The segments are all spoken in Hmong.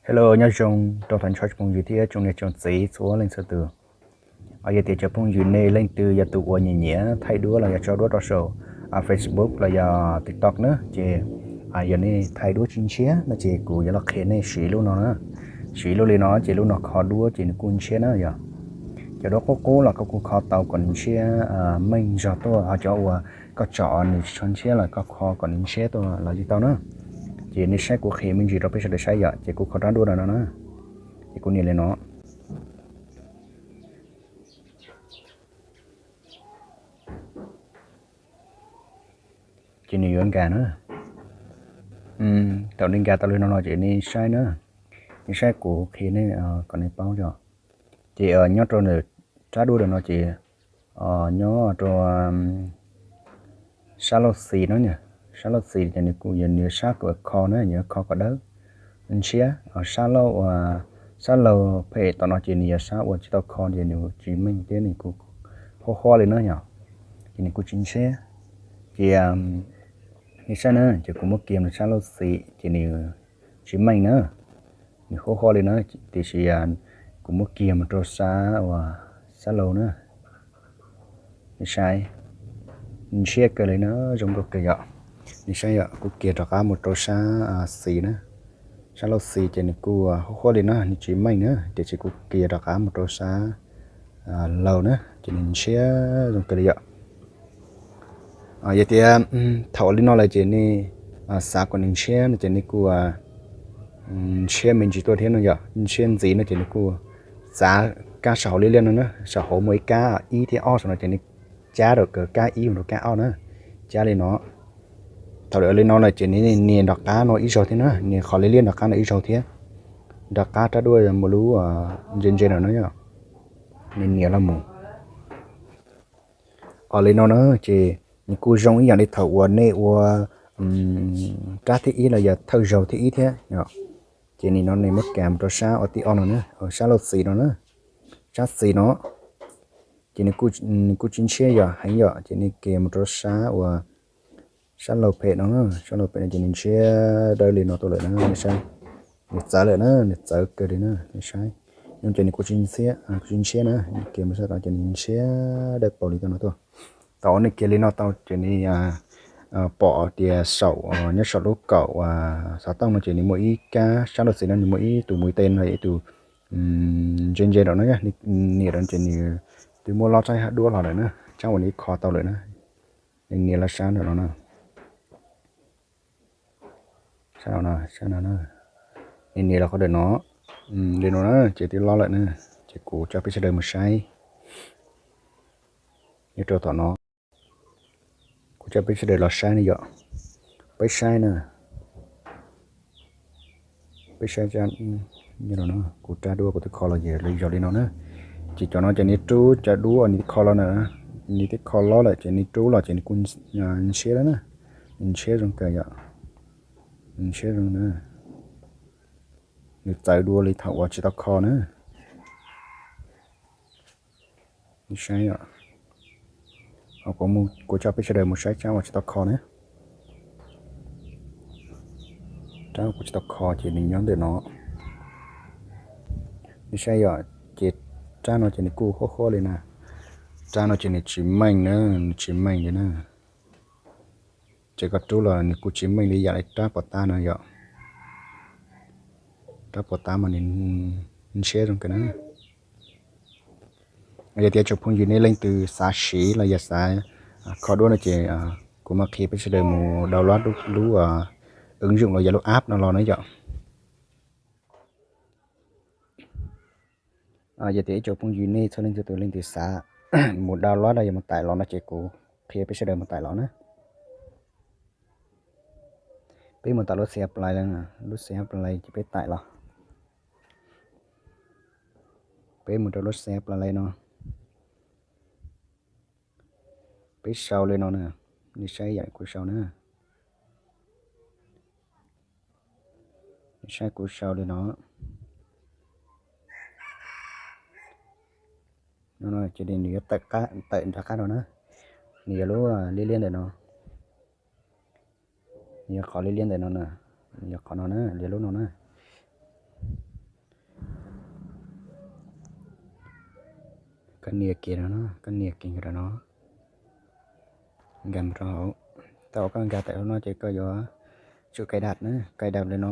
Hello, nyob zoo rau tag nrho cov phooj ywg thiab tsoom niam tsoom txiv txhua leej txhua tus. Yog tias cov phooj ywg nej leej twg yog tus uas nyiam nyiam thaij duab los yog tso duab rau saum Facebook los yog TikTok na, ces yog nej thaij duab tsis ntshiab no ces kuv yuav los qhia nej siv lub no na. Siv lub li no ces lub no kho duab ces nws kuj ntshiab na yom. Cov duab qub qub los koj kuj kho tau kom nws ntshiab meej zog tuaj, ho cov uas koj tsom nws tsis tshua ntshiab los koj kho kom nws ntshiab tuaj los yeej tau na. Ces nej saib kuv qhia me ntsis rau peb sawv daws saib yom, ces kuv kho rab duab no na, ces kuv nias li no. Ces nws yuav nkag na. Thaum nws nkag tau li no no ces nej saib na, nej saib kuv qhia nej kom nej paub yom. Ces nyob rau ntawm rab duab no ces nyob rau sab laug xis no, sab laug xis ces nws kuj yog nws sab kho na, nws kho kom dawb ntshiab. Sab laug phem tom no ces nws yog sab uas tsis tau kho ces nws tsis meej thiab nws kuj huab huab li na yom, ces nws kuj tsis ntshiab. Ces nej saib na, ces kuv muab kiag mus sab laug xis ces nws tsis meej na, nws huab huab li na, tiam sis kuv muab kiag mus rau sab uas sab laug na, nej saib, ntshiab kawg li na, zoo nkauj kawg yom. Nej saib yom, kuv kiag rov qab mus rau sab xis na, sab laug xis ces nws kuj huab huab li na, nws tsis meej na, tiam sis kuv kiag rov qab mus rau sab laug na ces nws ntshiab zoo kawg li yom. Yog tias thaum li no lawm ces nej xav kom nws ntshiab no ces nej kuj ntshiab me ntsis tuaj thiab no yom, ntshiab ntxiv no ces nws kuj txav kab saum hauv liab liab no na, saum hauv muaj ib kab ib thiab ob saum no ces nej cab rau kab ib mus rau kab ob na, cab li no. Thaum li no lawm ces nej nias nram qab no ib zaug thiab na, nias qhov liab liab nram qab no ib zaug thiab, nram qab rab duab muaj lub ntse ntse no na yom, nej nias los mus. Li no na, ces nws kuj zoo ib yam li thaum uas nej ua rab thib ib los yog thawj zaug thib ib thiab. Ces nim no nej muab kiag mus rau sab uas thib ob no na, sab laug xis no na, sab xis no, ces nws kuj tsis ntshiab yom, heev yom, ces nej kiag mus rau sab uas sab laug phem no, sab laug phem no ces nws ntshiab dawb li no tuaj lawm na, nej saib, nws txawv lawm na, nws txawv kawg li na, nej saib, no ces nws kuj tsis ntshiab, kuj tsis ntshiab na, kiag mus sab tod ces nws ntshiab dawb paug li tuaj no tuaj. Thaum uas nej kiag li no tau ces nws pom tias saum, nyob saum lub kaum xov tooj no ces nws muaj ib kab, sab laug xis no nws muaj ib tug mus tej no, ib tug ntse ntse rau no, nias rau ces nws twb muab lob tsab duab los lawm na, tsab uas nws kho tau lawm na. Nws nias los sab ntawm no na, sab no, sab no na, nws nias los qhov ntawm no, li no na, ces twb lob lawm na. Ces kuv coj peb sawv daws mus saib nyob rau tom no. Kuv coj peb sawv daws los saib ne yom, peb saib na, peb saib, kuv rab duab kuv twb kho los yog li no na. Ces cov no ces nws rub cov duab uas nws kho los na, nws twb kho lob lawm ces nws rub los ces nws kuj ntshiab lawm na, nws ntshiab zoo kawg yom, nws ntshiab zoo na, nws txawv dua li thaum uas tsis tau kho na. Saib, kuv coj peb sawv daws mus saib tsab uas tsis tau kho na. Rab uas tsis tau kho ces nws nyob ntawm no. Nej saib yom, ces rab no ces nws kuj huab huab li na. Rab no ces nws tsis meej na, nws tsis meej li na. Ces koj rub los nws kuj tsis meej li yam li rab puas tab no yom. Rab puas tab mas nws ntshiab zoo kawg na. Yog tias tsoom phooj ywg nej leej twg xav siv los yog xav kho duab no ces kuv mam qhia peb sawv daws mus download lub, lub ứng dụng los yog lub app no los na yom. Yog tias ib tsoom phooj ywg nej txhua leej txhua tus leej twg xav mus download los yog mus tải los no ces kuv qhia peb sawv daws mus tải los na. Peb mus tau lub xia play, lub xia play ces peb tải los. Peb mus rau lub xia play no. Peb sau li no na, nej saib yam kuv sau na. Nej saib kuv sau li no. No ces nws yuav tawm nram qab no na. Nws yog lub liab liab ntawm no. Nws yog qhov liab liab ntawm no na. Nws yog qhov no na, liab lub no na. Koj nias kiag no, koj nias kiag rau no, nkag mus rau hauv. Thaum koj nkag tawm hauv no ces koj yuav tsum cài đặt na, cài đặt li no.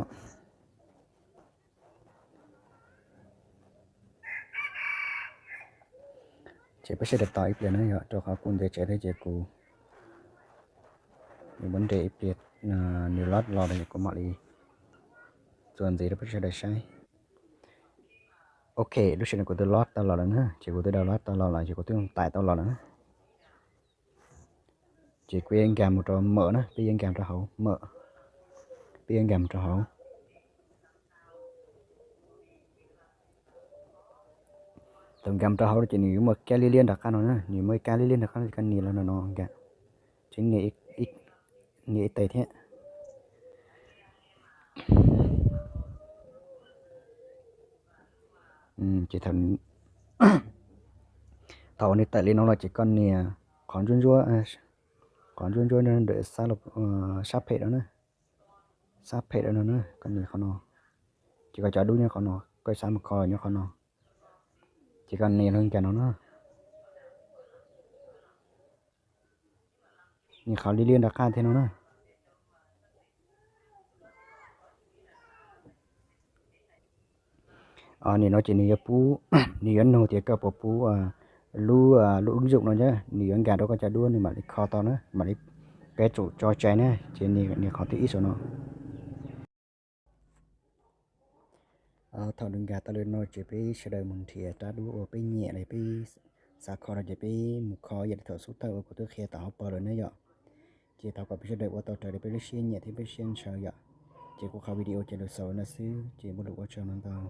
Ces peb sawv daws tos ib pliag na yom, rau qhov kuv ntev tsawv thiab ces kuv yuav muab nres ib pliag, nws load los ces kuv mam li txuas ntxiv rau peb sawv daws saib. Ok, lub sij hawm no kuv twb load tau los lawm na, ces kuv twb download tau los lawm, ces kuv twb tải tau los lawm na. Ces kuv yuav nkag mus rau mở na, peb yuav nkag rau hauv mở, peb yuav nkag mus rau hauv. Thaum nkag mus rau hauv ces nws yuav muaj kab liab liab nram qab no na, nws muaj ib kab liab liab nram qab no, koj nias los no no nkag, ces nias ib tes thiab. Ces thaum uas nws tawm li no los ces koj nias qhov ntsuab ntsuab, qhov ntsuab ntsuab ntawm sab phem no na, sab phem no na, koj nias qhov no, ces koj cov dub nyob qhov no, koj xav mus kho los nyob qhov no, ces koj nias los nkag no na. Nias qhov liab liab nram qab thiab no na. Nim no ces nws yuav pub, nws yuav nug tias koj puas pub lub, lub ứng dụng no thiab, nws yuav nkag rau koj cov duab nws mam li kho tau na, mam li peb tsum tso tsai na, ces nias qhov thib ib saum no. Thaum nws nkag tau li no ces peb sawv daws mus nrhiav rab duab uas peb nyiam los peb xav kho no ces peb mus kho ib yam li thaum xub thawj uas kuv twb qhia tau hauv paus lawm ne yom. Ces thov kom peb sawv daws ua tau raws li peb lub siab nyiam thiab peb siab ntshaw yom. Ces kuv qhov video ces los xaus li no xwb ces muaj lus ua tsaug ntau ntau.